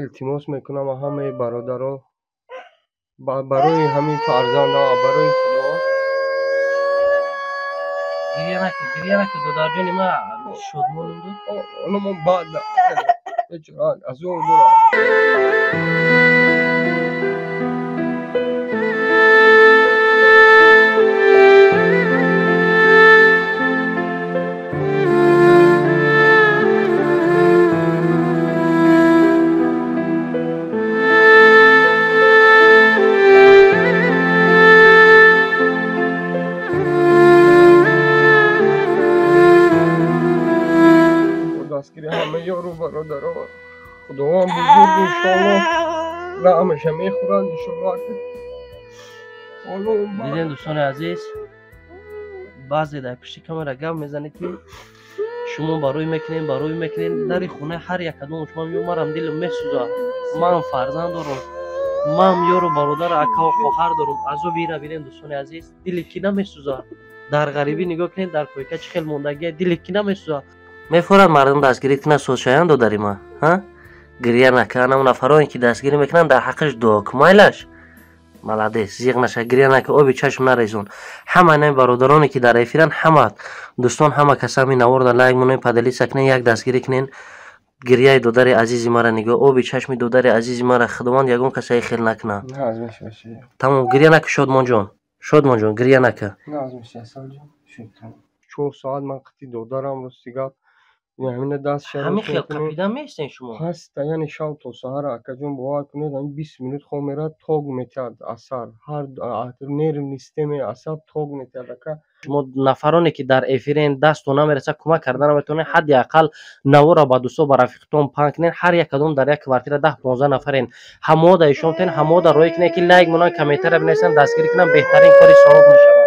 Илтимос мекунам ҳамаи бародаро барои ҳамин фарзанда, барои Худо. Гиря накун, гиря накун, додарҷони ма, шодмонам. Ҳоло мо баъд бечора азоб дорам. Дастгири ҳама ёру бародаро, Худованд бузург, иншоалло раҳмаша мехӯрад, иншоалло. Дидем, дӯстони азиз, баъзе дар пишти камера гап мезанед, ки шумо барои мекунем, барои мекунем. Дари хонаи ҳар як кадом шумо меём, марам дилам месӯзад. Ман фарзанд дорам, ман ёру бародар, акаву хоҳар дорам. Азоби ира бинем, дӯстони азиз, дили ки намесӯзад? Дар ғарибӣ нигоҳ кунед, дар койка чӣ хел мондагия, дили ки намесӯзад? Мефорад мардум дастгирӣ кунад, созшаян, додари ма, ҳа, гиря накун. Ам нафароне ки дастгирӣ мекунанд, дар ҳаққаш дуо кун. Майлаш, молодец, зиқ наша, гиря нака, оби чашм нарезон. Ҳама инами бародароне ки дар эфиранд, ҳама дӯстон, ҳама каса ҳамин наворда лайк монен, поделиться кунен, як дастгирӣ кунен. Гирьяи додари азизи мара нигоҳ, оби чашми додари азизи мара Худованд ягон касае хел накуна. Тамом, гиря нака, Шодмонҷон, Шодмонҷон, гиря нака. 4 соат ман қити додарам, рости гап, ҳамина даст. Ҳамин хел қапида меистен шумо? Ҳаста, яъне шав то саҳар, акаҷон, бовар кунед, ҳамин 20 минут хоб мерад, ток метиҳад асар, ҳар нервный системаи асаб ток метиҳад, ака. Шумо нафароне ки дар эфирен, дастто намереса, кӯмак карда наметавонед, ҳадди ақал навора ба дӯсто, ба рафиқатон паҳн кунед. Ҳар як кадом дар як квартира 10-15 нафарен, ҳамода ишон тен, ҳамода роҳӣ кунед, ки лайк монанд, комментария бинависанд, дастгирӣ кунанд, беҳтарин кори савоб мешавад.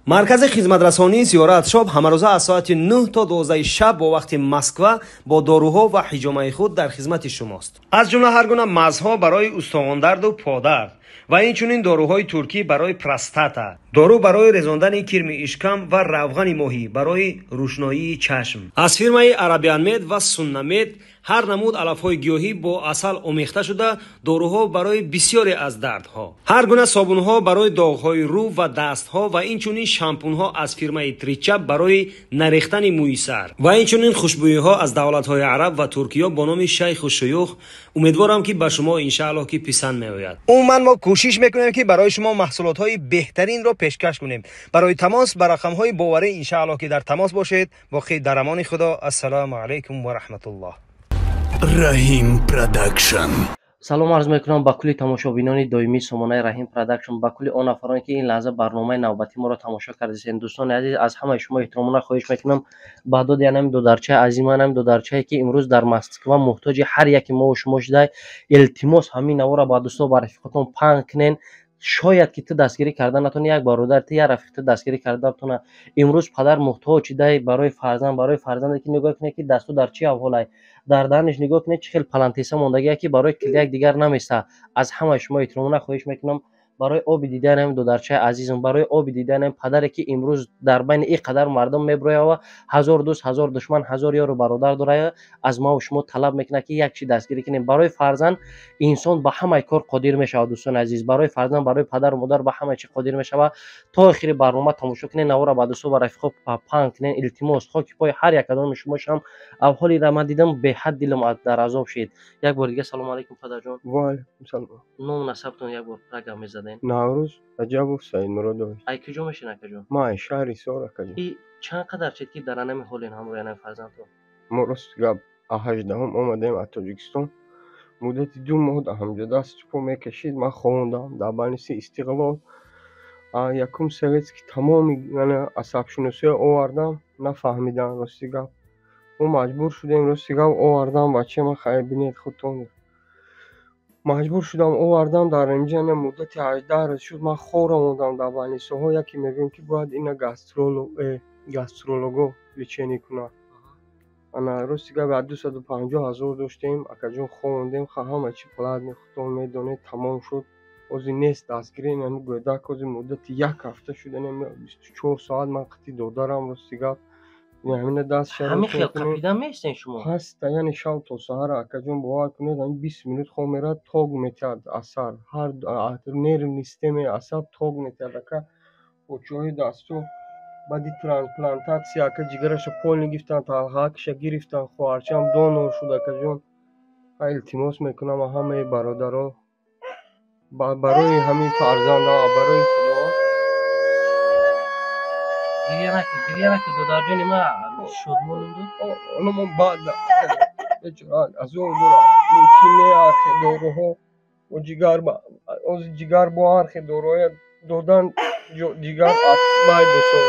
Маркази хизматрасонии Зиёрат Шоп ҳамарӯза аз соати 9 то 12 шаб бо вақти Москва бо доруҳо ва ҳиҷомаи худ дар хизмати шумост. Аз ҷумла ҳар гуна мазҳо барои устухондарду подард ва инчунин доруҳои туркӣ барои простата, дору барои резондани кирми ишкам ва равғани моҳӣ барои рӯшноии чашм. Аз фирмаи Арабианмед ва Суннамед ҳар намуд алафҳои гиёҳӣ бо асал омехта шуда, доруҳо барои бисёре аз дардҳо, ҳар гуна собунҳо барои доғҳои рӯ ва дастҳо ва инчунин шампунҳо аз фирмаи Тричап барои нарехтани мӯи сар ва инчунин хушбӯиҳо аз давлатҳои араб ва Туркиё бо номи Шайху Шуюх. Умедворам, ки ба шумо иншааллоҳ ки писанд меояд. Умуман мо кӯшиш мекунем, ки барои шумо маҳсулотҳои беҳтаринро пешкаш кунем. Барои тамос ба рақамҳои боварӣ иншааллоҳ ки дар тамос бошед. Боқӣ дар амони Худо. Ассалому алайкум ва раҳматуллоҳ. Раҳим Продакшн. Салом арз мекунам ба кулли тамошобинони доимии сомонаи Раҳим Продакшн, ба кулли он нафароне, ки ин лаҳза барномаи навбатии моро тамошо кардисен. Дӯстони азиз, аз ҳамаи шумо эҳтиромона хоҳиш мекунам, ба доди анами додарчаи азими, анами додарчае, ки имрӯз дар Москва муҳтоҷи ҳар яки мову шумо шуда, илтимос, ҳамин навора ба дӯсто, ба рафиқотон паҳн кунен. Шояд ки ту дастгирӣ карда натавонӣ, як бародар ту, як рафиқ ту дастгирӣ карда битавона. Имрӯз падар муҳтоҷ шидай барои фарзанд, барои фарзанде, ки нигоҳ кунед, ки дасту дар чӣ аҳволай, дар даҳанаш нигоҳ кунед, чӣ хел палантеса мондагие, ки барои килияк дигар наместа. Аз ҳамаи шумо эҳтиромона хоҳиш мекунам, барои оби дидани ҳамин додарчаи азизам, барои оби дидани ҳамин падаре, ки имрӯз дар байни ин қадар мардум меброява, ҳазор дӯст, ҳазор душман, ҳазор ёру бародар дорая, аз маву шумо талаб мекунад, ки як чи дастгирӣ кунем. Барои фарзанд инсон ба ҳамаи кор қодир мешавад, дӯстони азиз. Барои фарзанд, барои падару модар ба ҳамаи чи қодир мешавад. То охири барнома тамошо кунед, навора ба дӯсто, ба рафиқо паҳн кунед. Илтимос, хоки пои ҳар як кадоми шумо шам. Авҳолира ман дидам, беҳад дилам дар азоб шид. Як бор дига салому алайкум, падарҷон. Ваалайкум салом. Ному насабтон як бор рагам мезаден. Наврӯз Раҷабов Саидмуродович. Ай куҷо мешин, акаҷон? Ман ай шаҳри Ҳисор, акаҷон. И чанд қадар шид, ки дар анами ҳолен ҳамроҳи анами фарзандтон? Мо, рости гап, 18-ум омадем аз Тоҷикистон. Муддати 2 моҳ дар ҳамҷо дасту по мекашид. Ман хондам дар больницаи Истиқлол, якум советский, тамоми асабшиносиҳо овардам, нафаҳмидам, рости гап. Мо маҷбур шудем, рости гап, овардам бачаи ман. Хайр, бинед худтон, маҷбур шудам, овардам дар инҷа. Муддати 18 рӯз шуд, ман хор омадам дар больницаҳо. Яке мегӯем, ки бояд ина гастролого лечение кунад. Ана, рости гап, 250 000 доштем, акаҷон, хондем, ҳама чи платный, худтон медонед, тамом шуд. Ҳозир нест дастгирӣ ами гӯдак. Ҳозир муддати як ҳафта шуд, 24 соат ман қити додарам, рости гап. Ҳамина даст ҳамин хел қапида меистен шумо? Ҳаста, яъне шав то саҳар, акаҷон, бовар кунед, ҳамин 20 минут хоб мерад, тог метиҳад асар. Ҳар нервный системаи асаб тог метиҳад, ака. Почаҳои дасту баъди трансплантатсия, ака, ҷигараша полный гирифтан, талҳакша гирифтан, хоҳарчаам донор шуд, акаҷон. Илтимос мекунам ҳамаи бародаро барои ҳамин фарзанда, барои Худо. Гиря накун, гиря накун, додарҷони ма, шодмонам. Ҳоло мо баъд бечора азоб дорам. Мумкин не ҳархе доруҳо бо ҷигар, ҳозир ҷигар бо ҳархе доруҳоя додан, ҷигар вай босод.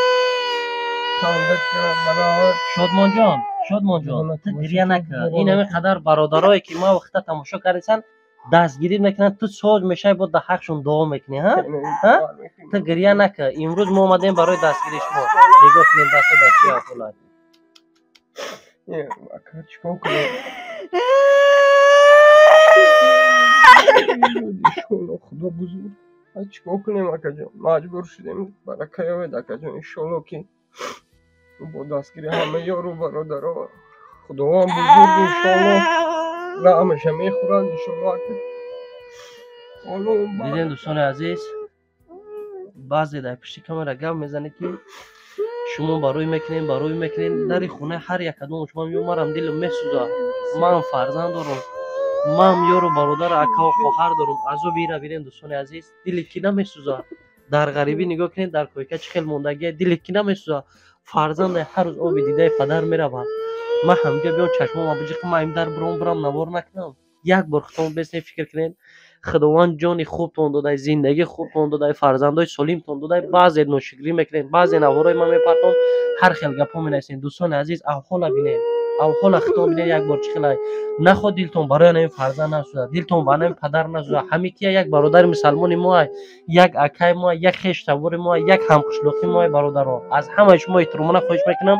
Шодмонҷон, Шодмонҷон, ту гиря накун. Ин ҳамин қадар бародарое ки ма вақта тамошо кардисан, дастгирӣ мекунанд, ту соз мешавӣ, бо дар ҳақшон дуо мекунӣ. Ҳа, ту гиря накун. Имрӯз мо омадем барои дастгирии шумо. Нигоҳ кунем, даста дар чӣ аҳволат. Ака, чикор кунем? Иншолло, Худо бузург. Чикор кунем, акаҷон? Маҷбур шудем. Барака ёбед, акаҷон. Иншолло, ки бо дастгири ҳама ёру бародаро, Худованд бузург, иншолло, раҳмаша мехӯрад, иншолло, ака. Дидем, дӯстони азиз, баъзе дар пишти камера гап мезанед, ки шумо барои мекунем, барои мекунем. Дари хонаи ҳар як кадому шумо ё марам дилам месӯзад. Ман фарзанд дорам, ман ёру бародару акаву хоҳар дорам. Азоби ира бинем, дӯстони азиз, дили ки намесӯзад? Дар ғарибӣ нигоҳ кунед, дар койка чӣ хел мондагия, дили ки намесӯзад? Фарзанде ҳар рӯз оби дидаи падар меравад. Ман ҳамҷа биём, чашмома биҷиқам, ман им дар биром, бирам, навор накунам. Як бор худтон бесне фикр кунед. Худованд ҷони хубтон додай, зиндагии хубтон додай, фарзандои солимтон додай. Баъзе ношукрӣ мекунед, баъзе наворҳои ман мепартон, ҳар хел гапҳо менависед. Дӯстони азиз, авҳола бинед, авҳола худтон бинед, як бор чӣ хелай. Наход дилтон барои анами фарзанд насӯзад, дилтон ба анами падар насӯзад. Ҳамин ки як бародари мусалмони моай, як акаи моай, як хештабори моай, як ҳамқишлоқи моай. Бародаро, аз ҳамаи шумо эҳтиромона хоҳиш мекунам,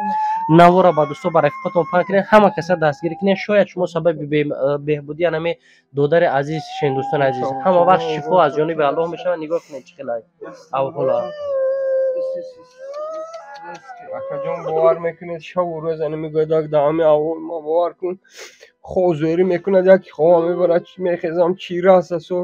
навора ба дӯсто, ба рафиқотон паҳн кунед, ҳама каса дастгирӣ кунед. Шояд шумо сабаби беҳбудии анами додари азиз шен. Дӯстони азиз, ҳама вақт шифо аз ҷониби Аллоҳ мешавад. Нигоҳ кунед, чӣ хелай авҳола. Акаҷон, бовар мекунед, шаву рӯз ана мегӯяд, як даҳами аввал ма, бовар кун, хозӯрӣ мекунад, яке хова мебарад, мехезам, чира аст асо.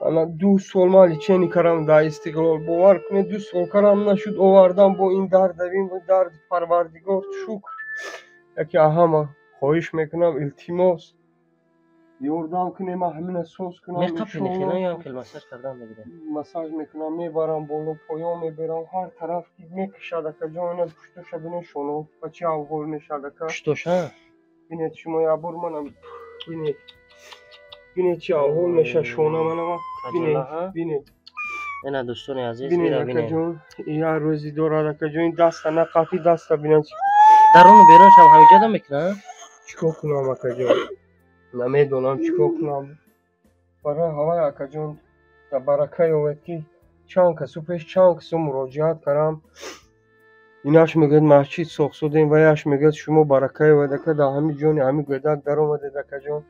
Ана 2 сол ман лечение кардам дар Истиқлол, бовар кунед, 2 сол карам, нашуд, овардам бо ин дардавин дарди. Парвардигор шукр. Яке ҳама хоҳиш мекунам, илтимос, ёрдам кунем, ман ҳамина соз кунам. Массаж мекунам, мебарам боло, поён мебарам, ҳар тараф ки мекашад, акаҷон. Ина пуштоша бинед, шоно ба чӣ аҳвол мешавад, ака. Пуштоша. Бинед шумо, якбор манам бинед, бинед чӣ аҳвол мешавад шона манама, бинед, бинед. Ина, дӯстони азиз. Бинед, акаҷон, як рӯзи дорад, акаҷон, даста нақафи даста бинед. Даруну беруншам ҳамиҷада мекунад. Чӣ кор кунам, акаҷон? Намедонам чӣ кор кунам барои ҳавай, акаҷон. Барака ёбед, ки чанд касу пеш, чанд касу муроҷиат кардам. Инаш мегӯяд, масҷид сохтсодем, ваяш мегӯяд, шумо барака ёбед, ака, дар ҳамин ҷони ҳамин гӯдак даромадед, акаҷон.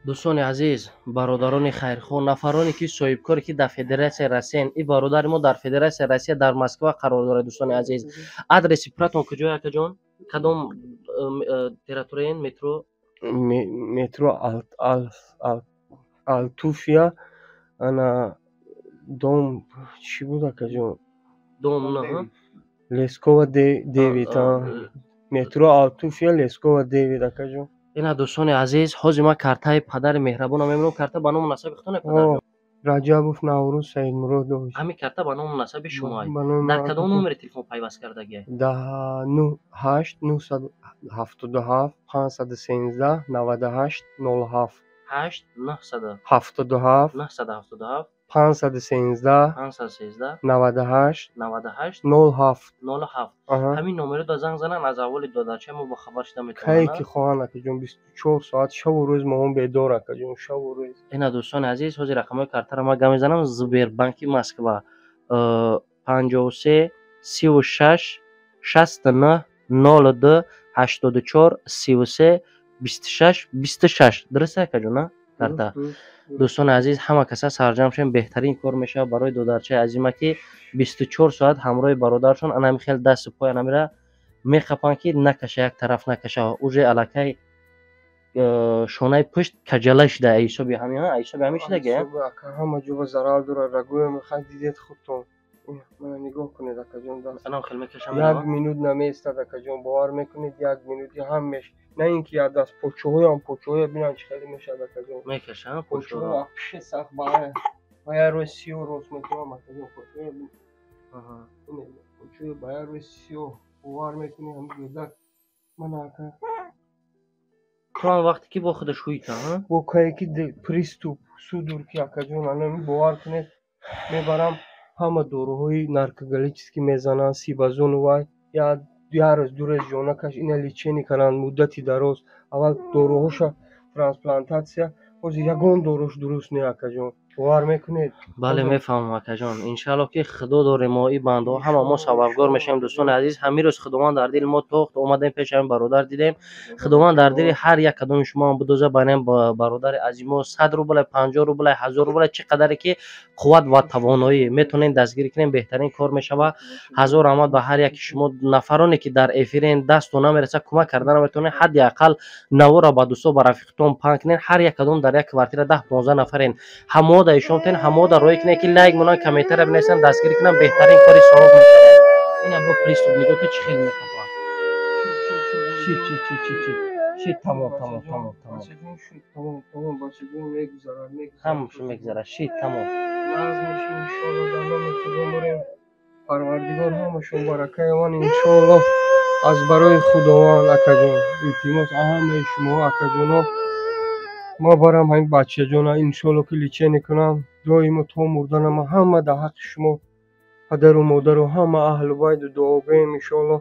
Дӯстони азиз, бародарони хайрхоҳ, нафароне ки соҳибкоре, ки дар Федератсияи Россиян, ин бародари мо дар Федератсияи Россия, дар Москва қарор дорад. Дӯстони азиз, адреси пуратон куҷое, акаҷон? Кадом территорияен, метро? Метро Алтуфьево, ана дом чӣ буд, акаҷон? Дом. Лескова 9, метро Алтуфьево, Лескова 9, акаҷон. Ина, дӯстони азиз, ҳозир ман картаи падари меҳрабонам мебинам. Карта ба ному насаби худтон, падар? Раҷабов Наврӯз Саидмуродович. Ҳамин карта ба ному насаби шумо. Дар кадом номери телефон пайваст кардагӣ? 8 977 513 98 07. Ҳашт нӯҳсаду 77. 977. 513. 513. 98. 98. 07. 07. Ҳамин номеро да занг занан, аз аввали додарчаи мо бохабар шуда Кае метавонанд. Ки хоҳанд, акаҷон, 24 соат, шаву рӯз мо он бедор, акаҷон, шаву рӯз. Ина, дӯстони азиз, ҳозир рақамҳои картаро ман гап мезанам. Сбербанки Москва: 53 36 69 02 84 33 26 26. Дуруст, акаҷон, на карта? Дӯстони азиз, ҳама каса сарҷамъ шавем, беҳтарин кор мешавад барои додарчаи азима, ки 24 соат ҳамроҳи бародаршон анами хел дасту пой анамира. Мехапанд, ки накаша, як тараф накаша. Уже аллакай шонаи пушт каҷала шуда, ҳисоби ҳамин, ҳисоби ҳамин шудаги. Ака, ҳама ҷо ба зарар дорад. Рагоя мехоҳад, дидед худтон. Мана, нигоҳ кунед, акаҷон, даст. Анам хел мекашам. Як минут намеистад, акаҷон, бовар мекунед, як минути ҳамеш. На ин ки як даст, почаҳоям, почаҳоя бинам, чӣ хеле мешавад, акаҷон. Мекашам. Почаҳо вообще сахт, ба як рӯи сиёҳ рост мекунам, акаҷон, почаҳоя. Почаҳоя ба як рӯи сиёҳ, бовар мекунед, ҳамин гӯдак мана, ака. То ҳам вақте ки бо худаш ҳуйта. Бо кае ки приступ судороги, акаҷон, анами бовар кунед, мебарам, ҳама доруҳои наркологический мезананд, сибазону вай, як рӯз, 2 рӯз ҷона каш. Ина лечение карданд муддати дароз. Аввал доруҳоша, трансплантатсия, ҳозир ягон доруш дуруст не, акаҷон, бовар мекунед? Бале, мефаҳмам, акаҷон. Иншаалло, ки Худо дорем, мо и бандаҳо ҳама мо сабабгор мешавем. Дӯстони азиз, ҳамин рӯз Худованд дар дили мо тохт, омадем пеши ҳамин бародар, дидем. Худованд дар дили ҳар як кадоми шумоам бидоза. Байнем бародари азимо 100 рубла, 50 рубла, 1000 рубла, чӣ қадаре ки қувват ва тавоноӣ метавонем, дастгирӣ кунем, беҳтарин кор мешавад. Ҳазор раҳмат ба ҳар яки шумо, нафароне ки дар эфирен, дастто намереса, кӯмак карда наметавонед, ҳадди ақал навора ба дӯсто, ба рафиқатон паҳн кунед. Ҳар як кадом дар як квартира 10-15 нафарен, ҳамода ишон тен, ҳамода роҳӣ кунед, ки лайк монанд, комментария бинависанд, дастгирӣ кунанд, беҳтарин кори савоб мешавад. Ина бо приступ нигоҳ ки чӣ хел мехапад. Шид, шид, шид, шид, шид, шид, тамом, тамом, тамом, тамом. Тамом, бачаҷон, мегузарад. Ҳамашо мегузарад, шид, тамом. Иншоалло, дар номи Худо мурем. Парвардигор ҳамашон баракаи ман, иншоалло, аз барои Худованд, акаҷон, илтимос ҳамаи шумо, акаҷоно, ма барам ҳамин бачаҷона, иншоалло, ки лечение кунам доимо то мурданама. Ҳама дар ҳаққи шумо, падару модару ҳама аҳлу байду дуогӯем. Иншоалло,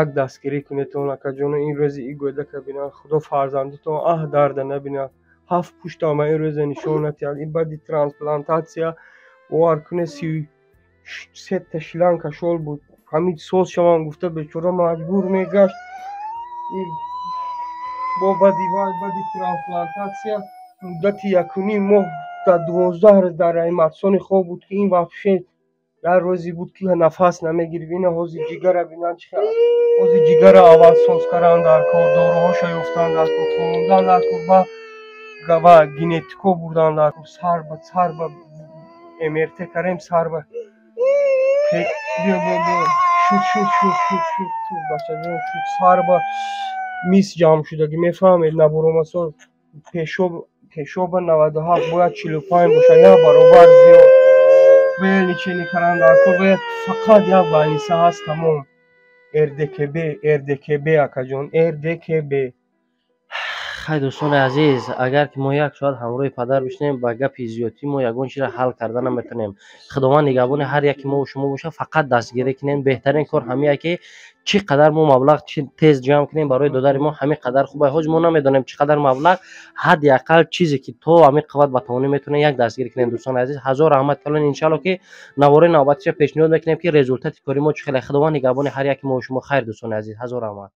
як дастгирӣ кунедтон, акаҷоно. Ин рӯзи и гӯдака бинад, Худо фарзандатон аҳ дарда набинад, ҳафт пуштама ин рӯза нишон натиҳад. Ин баъди трансплантатсия, бовар кунед, 33-та шланг кашол буд. Ҳамин соз шавам гуфта, бечора маҷбур мегашт. Бо баъди вай, баъди трансплантатсия муддати 1,5 моҳ дар 12 рӯз дар реаниматсиони хоб буд, ки ин вообще як рӯзе буд, ки нафас намегирифт. Ина ҳозир ҷигара бинанд, чӣ ҳозир ҷигара аввал соз карданд дар кор, доруҳоша ёфтанд дар кор, хондан дар кор, ба генетико бурдан дар кор, сар ба МРТ кардем, сар ба. Биё, биё, биё, шуд, шуд, шуд, шуд, шуд, шуд, бачаҷон, шуд. Сар ба мис ҷамъ шудагӣ, мефаҳмед, набуромасо пешоб, пешоба 97, бояд 45 бошад, як баробар зиёд. Бояд лечение кардан дар кор, бояд фақат як больница ҳаст, тамом, РДКБ, РДКБ, акаҷон, РДКБ. Хай, дӯстони азиз, агар ки мо як соат ҳамроҳи падар бишинем, ба гапи зиёдтӣ мо ягон чизро ҳал карда наметавонем. Худованд нигаҳбони ҳар яки мо шумо бошад. Фақат дастгирӣ кунем. Беҳтарин кор ҳамие, ки чӣ қадар мо маблағ тез ҷамъ кунем барои додари мо, ҳамин қадар хуб. Ҳози мо намедонем, чӣ қадар маблағ, ҳадди ақал чизе ки то ҳамин қувват ба тавонӣ метавонем, як дастгирӣ кунем. Дӯстони азиз, ҳазор раҳмат калон. Иншалло, ки навораи навбатиша пешниҳод мекунем, ки результати кори мо чӣ хеле. Худованд нигаҳбони ҳар яки мо шумо. Хайр, дӯстони азиз, ҳазор раҳмат.